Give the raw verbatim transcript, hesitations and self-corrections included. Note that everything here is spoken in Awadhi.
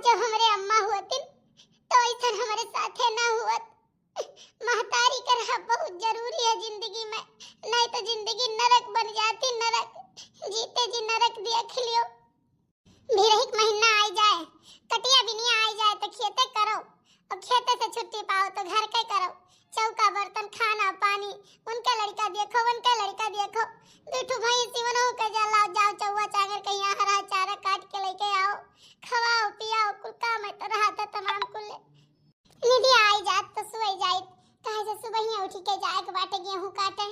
जब हमरे अम्मा होतिन तो ऐसन हमरे साथे ना हुअत। महतारी के रहब बहुत जरूरी है जिंदगी में, नहीं तो जिंदगी नरक बन जाती, नरक। जीते जी नरक देख लियो। भिरहिक महीना आई जाए, कटिया बिनिया आई जाए तो खेते करो, और खेते से छुट्टी पाओ तो घर के करो। चौका बर्तन खाना पानी, उनके लड़का देखो, उनके लड़का देखो। दू ठो भैंस उनहु के जलाओ, जाओ चौवा चांगर के यहाँ हरा चारा काट के लेके आओ, खवाओ पियाओ, कुल काम है तो रहत है तमाम कुल। निदिया आई जात तो सोई जाइत, काहे से सुबहिया उठी के जाए के बाटे गेहूं काटे।